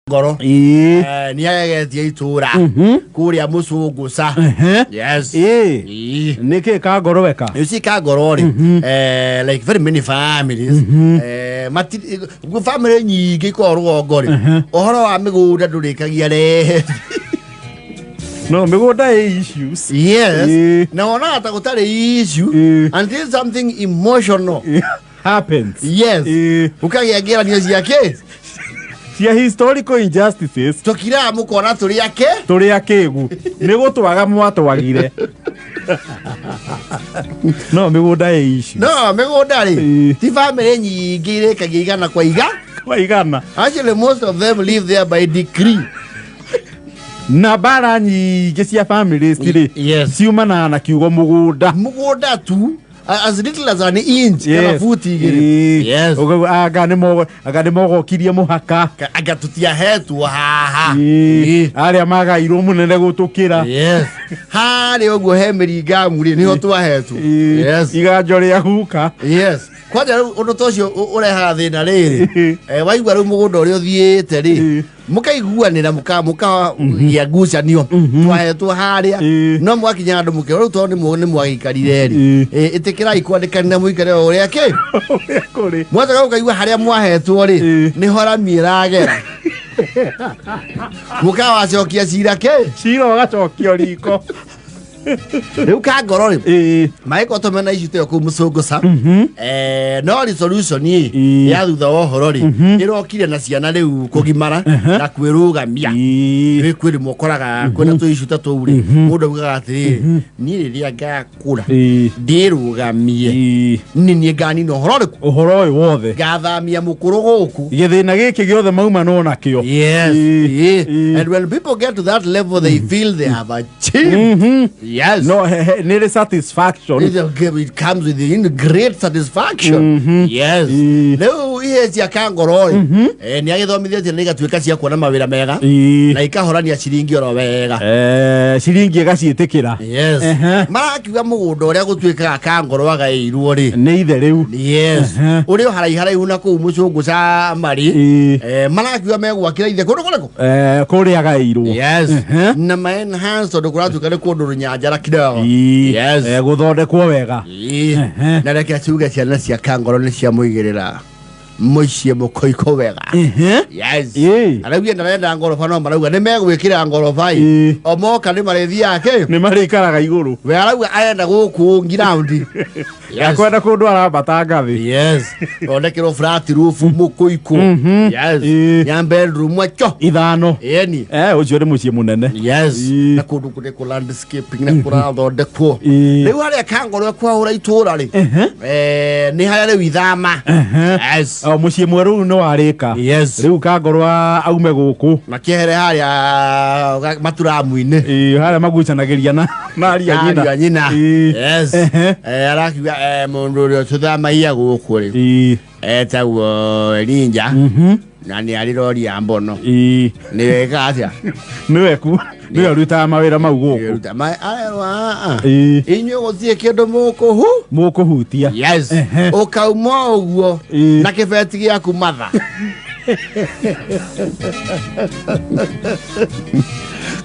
Ngoro. Ĩĩ. Nĩ agegetie itũra kũrĩa mũcũngũca. Yes. Ĩĩ. Ĩĩ. Nĩkĩ Kangoro weka? You see, Kangoro rĩ, like very many families, family nyingĩ ikoragwo rũgongo rĩ, ũhoro wa mĩgũnda ndũrĩkagia rehe. No mĩgũnda ĩ issues. Yes. Ĩĩ. Na wonaga ta gũtarĩ issue Ĩĩ. until something emotional happens. Yes. Ĩĩ. Ũkagĩa ngeranio ciake. Cia historical injustices. Tũkiraga mũkona tũrĩ ake. Tũrĩ akĩgu nĩ gũtwaga mwatwagire. No mĩgũnda ĩ issues. No mĩgũnda rĩ, Ĩĩ. ti family nyingĩ irĩkagia igana kwa iga. Kwa igana. Actually, most of them live there by decree. Na mbara nyingĩ cia families rĩ, ciumanaga na kiugo mũgũnda. Mũgũnda tu, as little as an inch kana buti igĩrĩ. Ĩĩ. Yes. Ũkauga, anga nĩ mogokirie mũhaka. Anga tũtiahetwo haha. Ĩĩ. Ĩĩ. Arĩa magairwo mũnene gũtũkĩra. Yes, harĩa ũguo he mĩringamu rĩ, nĩho twahetwo. Ĩĩ. Yes. Iganjo rĩa guka. Yes, kwanja rĩu ũndũ ta ũcio ũrehaga thĩna rĩrĩ, waigua rĩu mũgũnda ũrĩa ũthiĩte rĩ, mũkaiguanĩra, mũkagĩa ngucanio, twahetwo harĩa. No mwakinya handũ mũkĩrwo rĩu tondũ nĩ mwagĩikarire rĩ, ĩtĩkĩrai kwandĩkanĩra mũikare o ũrĩa kĩ ũrĩa kũrĩ. Mwacoka ũkaigua harĩa mwahetwo rĩ, nĩho rami ĩragera, mũkawacokia cira kĩ. Cira ũgacokio riko. Rĩu Kangoro rĩ, magĩkorwo mena issue ta ĩyo kũu mũcũngũca, no resolution ĩ ya thutha wa ũhoro rĩ, ĩrokire na ciana rĩu kũgimara na kwĩrũgamia. Rĩ kwĩ rĩmwe ũkoraga kwĩna tũ issue ta tũu rĩ, mũndũ augaga atĩrĩrĩ, niĩ rĩrĩa ngakũra ndĩrũgamie, nĩ niĩ nganina ũhoro ũrĩkũ? Ũhoro ũyũ wothe. Ngathamia mũkũrũ gũkũ. Gĩthĩna gĩkĩ gĩothe mauma no nakĩo. Yes. And when people get to that level, they feel they have achieved. Yes. No nĩ rĩ satisfaction. It comes with in great satisfaction. Yes. Rĩu ihe cia Kangoro rĩ, nĩ agĩthomithĩtie na igatuĩka cia kuona mawĩra mega na ikahorania ciringi oro wega. Ciringi ĩgaciĩtĩkĩra. Yes. Marakiuga mũgũnda ũrĩa gũtuĩkaga Kangoro agaĩirwo rĩ, nĩ ithe rĩu. Yes. Ũrĩ o haraiharaihu na kũu mũcũngũca marĩ. Marakiuga megwakĩra ithe kũndũ kũrĩkũ? Kũrĩa agaĩirwo. Yes. Na ma enhance tondũ kũratuĩka nĩ kũndũ rũnyanjara kidogo. Yes. Gũthondekwo wega. Na reke tuge ciana cia Kangoro nĩ ciamũigĩrĩra mũciĩ mũkoiko wega. Yes. Araugia ndarenda ngoroba, no marauga nĩ megwĩkĩra ngoroba ĩ. O moka nĩ marĩthiaga kĩ. Nĩ marĩikaraga igũrũ. We arauga arenda gũkũ ngiraundi. Yes. Akwenda kũndũ arambata ngathĩ. Yes, thondekerwo flat roof mũkũikũ. Yes. Ya bedroom acho ithano. Ĩni. Ũcio nĩ mũciĩ mũnene. Yes. Na kũndũ kũrĩ kũ landscaping na kũrathondekwo. Rĩu harĩa Kangoro kwahũra itũra rĩ, nĩ harĩa rĩu ithama. Yes. O mũciĩ mwerũ rĩu nĩ warĩka. Yes. Rĩu Kangoro aume gũkũ. Makĩehere harĩa maturamu-inĩ. Ĩĩ, harĩa magucanagĩria na ariũ a nyina. Ariũ a nyina. Yes. Arakiuga mũndũ ũrĩa ũtũthamagia gũkũ rĩ, etagwo Elinja na nĩ arĩ rori ya mbono. Nĩ weka atĩa? Nĩwe ku nĩwe ũrutaga mawĩra mau gũkũ. Ruta arerwo aa, inyuĩ gũtirĩ kĩndũ mũkũhu mũkũhutia. Yes. Ũkauma ũguo na kĩbeti gĩaku matha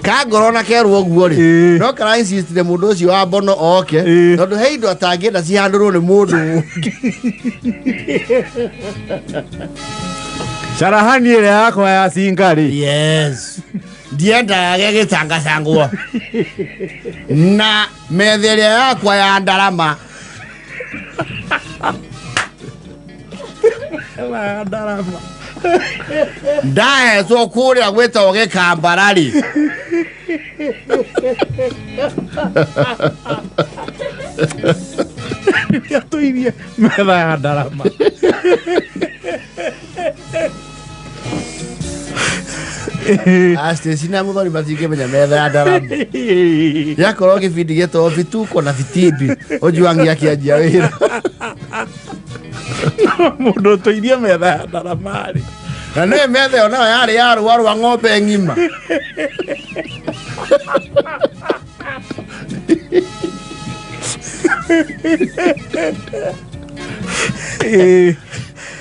Kangoro na kerwo ũguo rĩ, no kara insistire mũndũ ũcio wa mbono oke, tondũ he indo atangĩenda cihandũrwo nĩ mũndũ ũngĩ. Carahani ĩrĩa yakwa ya cingarĩ. Yes, ndiendaga gĩgĩcangacangwo na metha ĩrĩa yakwa ya ndarama. Ndarama. Ndahetwo kũrĩa gwĩtagwo gĩkambarari. Atũirie metha ya ndarama. Stacy na Muthoni matingĩmenya metha ya ndarama yakorwo gĩbindi gĩtagwo bituko na bitimbi Ojwang akĩanjia wĩra. Mũndũ ũtũirie metha ya ndarama rĩ, na nĩ metha ĩyo nayo yarĩ ya rũa rwa ng'ombe ng'ima.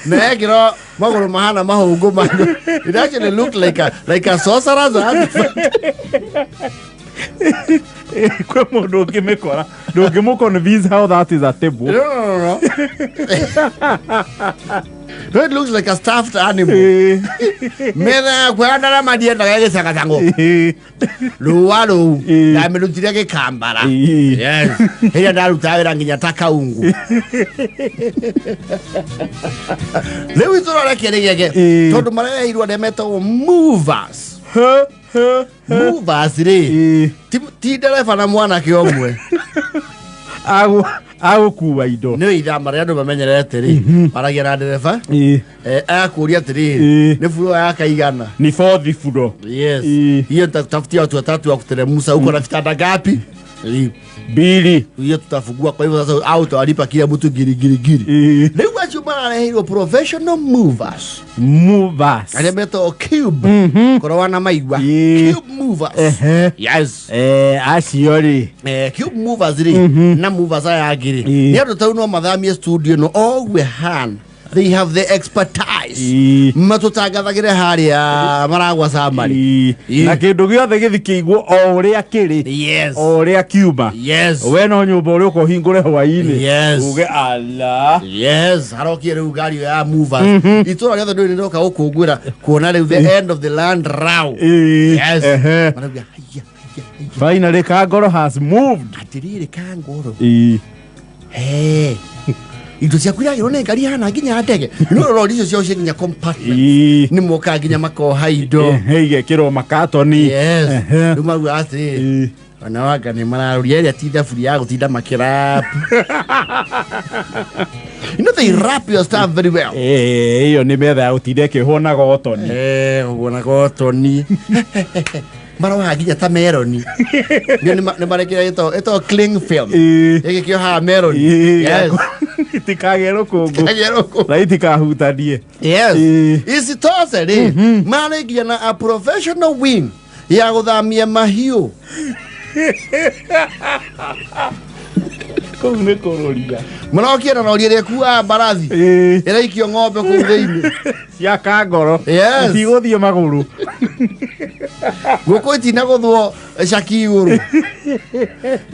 Na ekĩrwo magũrũ mahana mahũngũ ma. It actually looked like a sorcerer's artifact. Kwĩ mũndũ ũngĩmĩkora ndũngĩmũ convince how that is a table. No. No, it looks like a stuffed animal. Metha yakwa ya ndarama ndiendaga ĩgĩcangacangwo. Rũa rũu ndamĩrutire gĩkambara. Yes. Hĩrĩa ndarutaga wĩra nginya ta kaungu. Rĩu itũra reke rĩgege tondũ mareheirwo arĩa metagwo movers. Movers rĩ ti ndereba na mwanake ũmwe. Agũkua indo. Nĩ ithama rĩa andũ mamenyerete rĩ maragia na ndereba akũria atĩrĩrĩ nĩ buro ya kaigana. Ni fourth floor. Yes. Hiyo nitakutafutia watu watatu wa kuteremsha huko na vitanda ngapi? Mbili. Hiyo tutafungua kwa hivyo sasa au utawalipa kila mtu giri giri giri. Rĩu acio marareheirwo professional movers. Movers. Arĩa metagwo cube. Korwo wana maigua. Cube movers. Yes. Acio rĩ. Cube movers rĩ na movers aya angĩ rĩ nĩ andũ tau no mathamie studio ĩno o ũguo ĩhana. They have the expertise. Matũtangathagĩre harĩa maragwa summary. Na kĩndũ gĩothe gĩthikĩigwo o ũrĩa kĩrĩ. O ũrĩa kiuma. We no nyũmba ũrĩa ũka ũhingũre hwainĩ. Uge ala. Yes, harokie rĩu ngari ĩyo ya movers. Itũra rĩothe ndũrĩ rĩroka gũkũngũĩra kuona rĩu the end of the land row. Yes. Marauga haiya haiya haiya. Finally Kangoro has moved. Atĩrĩrĩ Kangoro. Hey. Indo ciaku iragĩrwo nĩ ngari hana nginya ndege. No rori icio ciao cia nginya compartment. Nĩ mokaga nginya makoha indo. Igekĩrwo makatoni. Yes. Rĩu mauga atĩrĩrĩ. Ona wanga nĩ mararuria ĩrĩa ti thaburi ya gũtinda makĩrap. You know they wrap your stuff very well. Ĩyo nĩ metha ya gũtinda ĩkĩohwo na gotoni. Ũguo na gotoni. Maroha nginya ta meroni. Nĩ marekĩra ĩtagwo cling film. Ĩgĩkĩohaga meroni. Yes. Itikagĩe rũkũngũ. Itikagĩe rũkũngũ. Na itikahutanie. Yes. Isitoshe rĩ marĩ nginya na a professional wing ya gũthamia mahiũ. Kũu nĩ kũrũria. Marokia na rori ĩrĩa ĩkuaga mbarathi. Ĩraikio ng'ombe kũu thĩinĩ. Cia Kangoro. Yes. Itigũthiĩ magũrũ. Ngũkũ itina gũthwo caki igũrũ.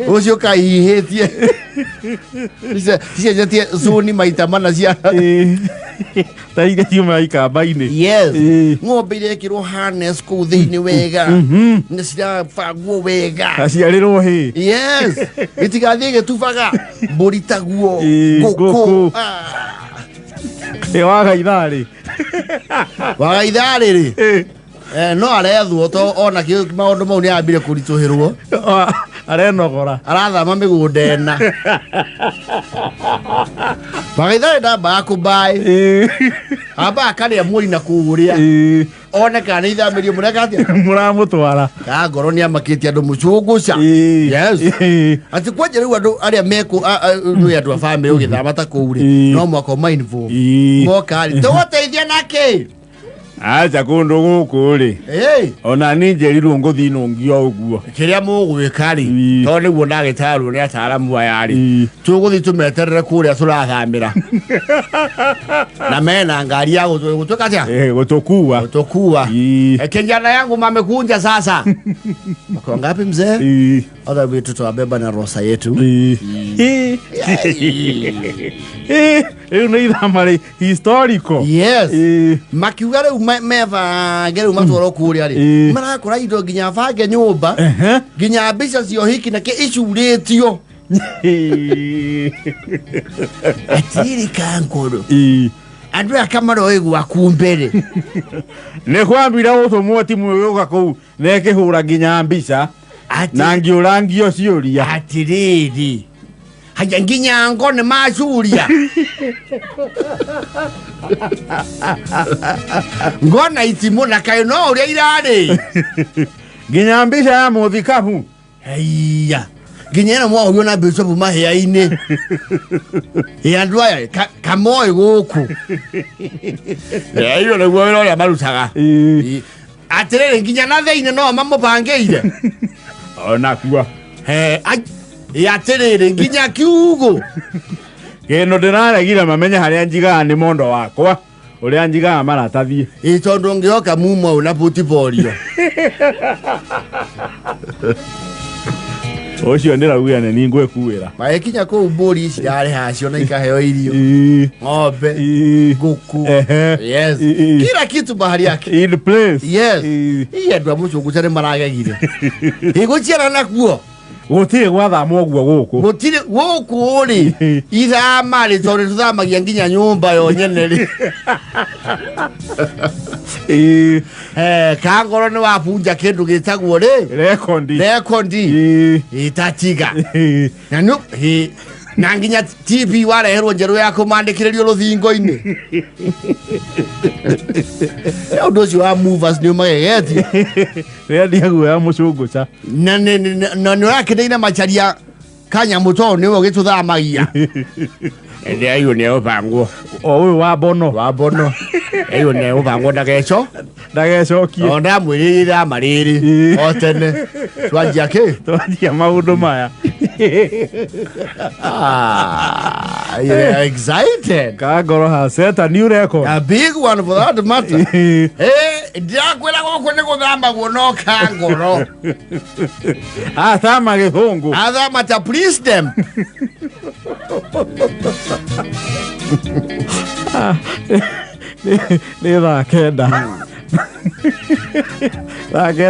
Ũcio kaihĩtie. Cicenjetie cuni maita mana cia. Ta iria ciumaga ikamba-inĩ. Yes. Ng'ombe irekĩrwo harness kũu thĩinĩ wega. Nĩ cirabangwo wega. Aciarĩrwo hĩ. Yes. Itigathiĩ igĩtubaga. Mbũri taguo. Ngũkũ. Ngũkũ. Waga itharĩ. Waga itharĩ rĩ. No arethwo to ona maũndũ mau nĩ ambire kũritũhĩrwo. Arenogora. Arathama mĩgũnda ĩna. Waga itharĩ ndambaga kũmbaĩ. Ambaga akarĩa mweri na kũũrĩa. One kana nĩ ithamĩrio mũreka atĩa? Mũramũtwara. Kangoro nĩ amakĩtie andũ mũcũngũca. Yes. Atĩ kwanja rĩu andũ arĩa mekũ nĩ andũ a bamĩrĩ ũgĩthama ta kũu rĩ no mwaka ũma involve. Moka rĩ tũgũteithia na kĩ? Aca kũndũ gũkũ rĩ. Ona niĩ njĩrirwo ngũthiĩ nũngio ũguo. Kĩrĩa mũgwĩka rĩ tondũ nĩguo ndagĩtarwo nĩ ataaramu aya rĩ tũgũthiĩ tũmeterere kũrĩa tũrathamĩra. Na mena ngari ya gũtwĩka atĩa? Gũtũkua. Gũtũkua. Kijana yangu mamekunja sasa. Wako ngapi mzee? Other way tutawabeba na rosa yetu. Rĩu nĩ ithama rĩ historical. Yes. Makiuga rĩu mebange rĩu matwarwo kũrĩa rĩ marakora indo nginya bange nyũmba nginya mbica cia ũhiki na kĩ icurĩtio. Atirĩ Kangoro. Andũ aya kamaroĩ gwaku mbere. Nĩ kwambire gũtũmwo timu ĩgĩũka kũu na ĩkĩhũra nginya mbica na ngĩũrangio ciũria. Atĩrĩrĩ. Haya nginya ngo nĩ macuria. Ngo na itimũ na kaĩ no ũrĩa irarĩ. Nginya mbica ya mũthikabu. Haiya. Nginya ĩno mwahũrio na bishop mahĩa-inĩ. Ĩ andũ aya kamoĩ gũkũ. Ĩ, iyo nĩguo wĩra ũrĩa marutaga. Atĩrĩrĩ nginya na thĩinĩ no mamũbangĩire. Ona kuo. He, ai, ĩ atĩrĩrĩ nginya kiugũ. Kĩndũ ndĩraregire mamenye harĩa njigaga nĩ mondo wakwa ũrĩa njigaga maratathi. Ĩ tondũ ũngĩoka mumo ũyũ na portfolio. Ũcio ndĩrauga nĩ niĩ ngwĩkuĩra. Magĩkinya kũu mbũri ici yarĩhaga cio na ikaheo irio. Ng'ombe, ngũkũ. Yes. Kila kitu mahali yake. In place. Yes. Ii andũ a mũcũngũca nĩ maragegire. Ĩgũciara nakuo. Gũtirĩ gwathama ũguo gũkũ. Gũtirĩ gũkũ rĩ ithama rĩ tondũ tũthamagia nginya nyũmba yo nyene rĩ. Eh, kangoro nĩ wabunja kĩndũ gĩtagwo rĩ Rekondi. Rekondi. Ĩtatiga. Na nĩ ĩ, na nginya TV wareherwo njerũ ya kũmandĩkĩrĩrio rũthingo-inĩ. Ũndũ ũcio wa movers nĩ ũmagegetie. Rĩrĩa ndiaguoya mũcũngũca. Na nĩ ũrakĩndeire macharia kanyamũ tondũ nĩwe ũgĩtũthamagia. Ende ayo nĩ ũbangwo. O ũyũ wa bono. Wa bono. Ayo nĩ ũbangwo ndageco. Ndagecokie. O ndamwĩrĩire ithama rĩrĩ. O tene. Twanjia kĩ? Twanjia maũndũ maya. Ah, you're excited. Kangoro has set a new record. A big one for that matter. Eh, ndirakwĩra gũkũ nĩ gũthambagwo no kangoro. Athama gĩthũngũ. Athama ta please them. Nĩ thaa 9. Thaa 9.